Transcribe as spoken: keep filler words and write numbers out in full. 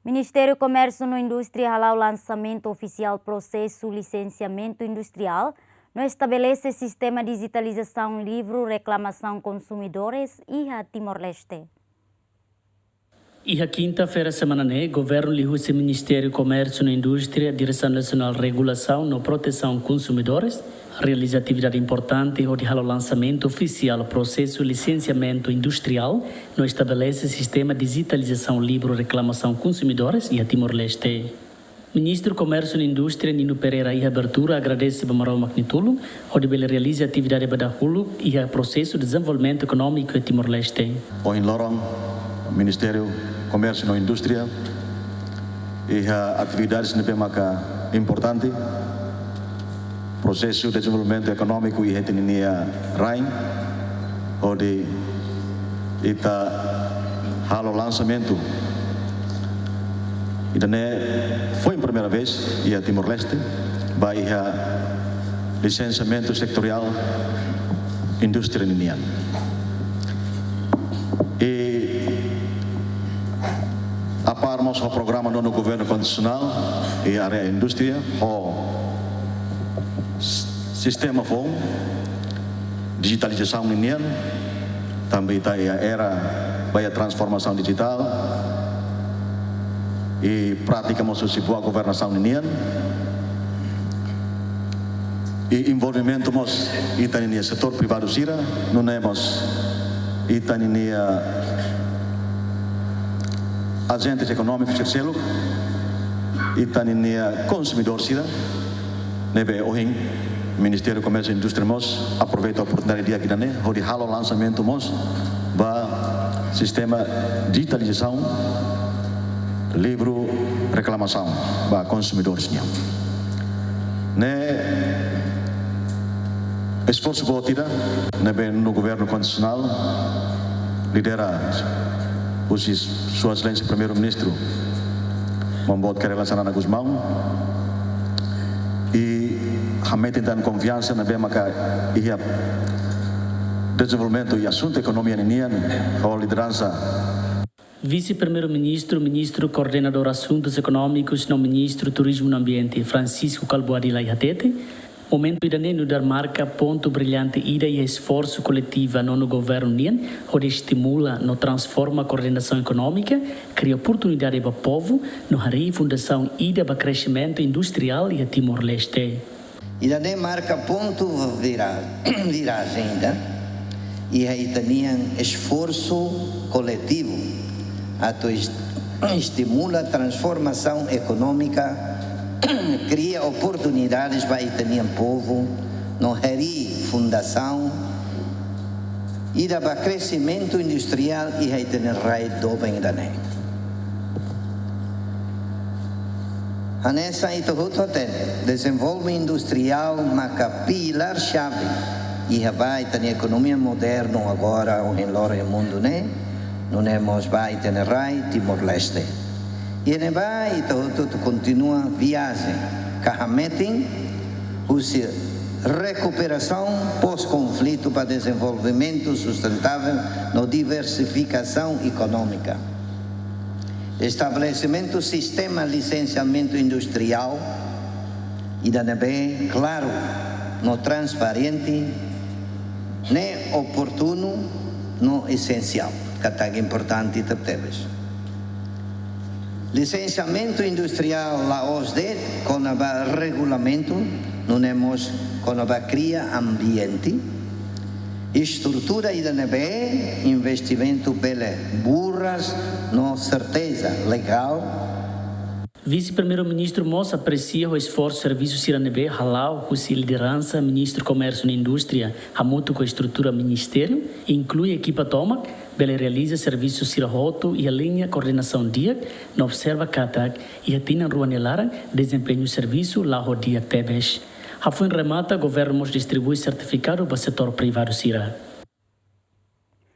Ministériu Komérsiu no Indústria hala'o lansamentu ofisiál prosesu lisensiamentu industriál no estabelese sistema dijitalizasaun livru reklamasaun konsumidores iha Timor-Leste. Iha kinta-feira semana ne'e, governu liuhusi Ministériu Komérsiu no Indústria, Diresaun Nasionál Regulasaun no Protesaun Konsumidores, realiza atividade importante hodi halo lansamentu ofisiál prosesu lisensiamentu industriál no estabelese sistema dijitalizasaun livru reklamasaun konsumidores iha Timor-Leste. Ministru Komérsiu no Indústria Nino Pereira iha abertura agradese ba Maromak nia tulun hodi bele realiza atividade ba dahuluk iha prosesu dezenvolvimentu ekonómiku iha Timor-Leste. Ohin loron, Ministériu Komérsiu no Indústria iha atividades ne'ebé maka importante, prosesu dezenvolvimentu ekonómiku iha ita-nia rain, hodi ita halo lansamentu. Ida-ne'e foin primeira vez iha Timor-Leste, ba iha lisensiamentu setoriál indústria ninian. I a par mós ho programa nonu governu konstitusionál iha área indústria, ho s-, sistema foun dijitalizasaun ninian, tanba ita iha era ba iha transformasaun dijitál, i prátika mós husi boa governasaun ninian, i envolvimentu mós ita-nia setór privadu sira, nune'e mós ita-nia ajente ekonómiku sira seluk, ita-nia konsumidór sira, ne'ebé ohin Ministériu Komérsiu Indústria mós aproveita oportunidade di'ak ida-ne'e hodi halo lansamentu mós ba sistema dijitalizasaun livru reklamasaun ba konsumidores nian. Ne'e esforsu boot ida ne'ebé nonu governu konstitusionál lidera husi Sua Exelénsia Primeiru-Ministru Maun Boot Kay Rala Xanana Gusmão, i hametin tan konfiansa ne'ebé maka iha dezenvolvimentu i asuntu ekonomia ninian ho lideransa. Vise-Primeiru-Ministru, Ministru Koordenadór Asuntus Ekonómikus no Ministru Turizmu no Ambiente, Francisco Kalbuadi Lay hatete, momentu ida-ne'e nu'udar marka pontu brillante ida iha esforsu koletiva nonu governu nian hodi estimula no transforma koordenasaun ekonómika, kria oportunidade ba povu, no harii fundasaun ida ba kreximentu industriál iha Timor-Leste. Ida-ne'e marka pontu vira-, virajen ida iha ita-nia esforsu koletivu atu est-, estimula transformasaun ekonómika, kria oportunidades ba ita-nia povu, no harii fundasaun ida ba kreximentu industriál iha ita-nia rai doben ida-ne'e. Hanesan ita hotu hatene, dezenvolvimentu industriál maka pilár xave iha ba ita-nia ekonomia modernu agora, ohin loron iha mundu ne'e, nune'e mós ba ita-nia rai Timor-Leste. Iha ne'ebá ita hotu atu kontinua viajen ka hametin husi rekuperasaun pós-konflitu ba dezenvolvimentu sustentável no diversifikasaun ekonómika. Estabelesimentu sistema lisensiamentu industriál ida ne'ebé klaru no transparente, ne'e oportunu no esensiál, katak importante tebetebes. Lisensiamentu industriál la'ós de'it kona-ba regulamentu, nune'e mós kona-ba kria ambiente, estrutura ida ne'ebé investimentu bele buras no serteza legál. Vise-Primeiru-Ministru mós apresia ho esforsu servisu sira ne'ebé hala'o husi lideransa Ministru Komérsiu no Indústria hamutuk ho estrutura ministériu, inklui ekipa tomak, bele realiza servisu sira hotu iha liña koordenasaun di'ak, no observa katak iha tinan rua nia laran dezempeñu servisu la'o di'ak tebes. Hafoin remata, governu mós distribui sertifikadu ba setór privadu sira.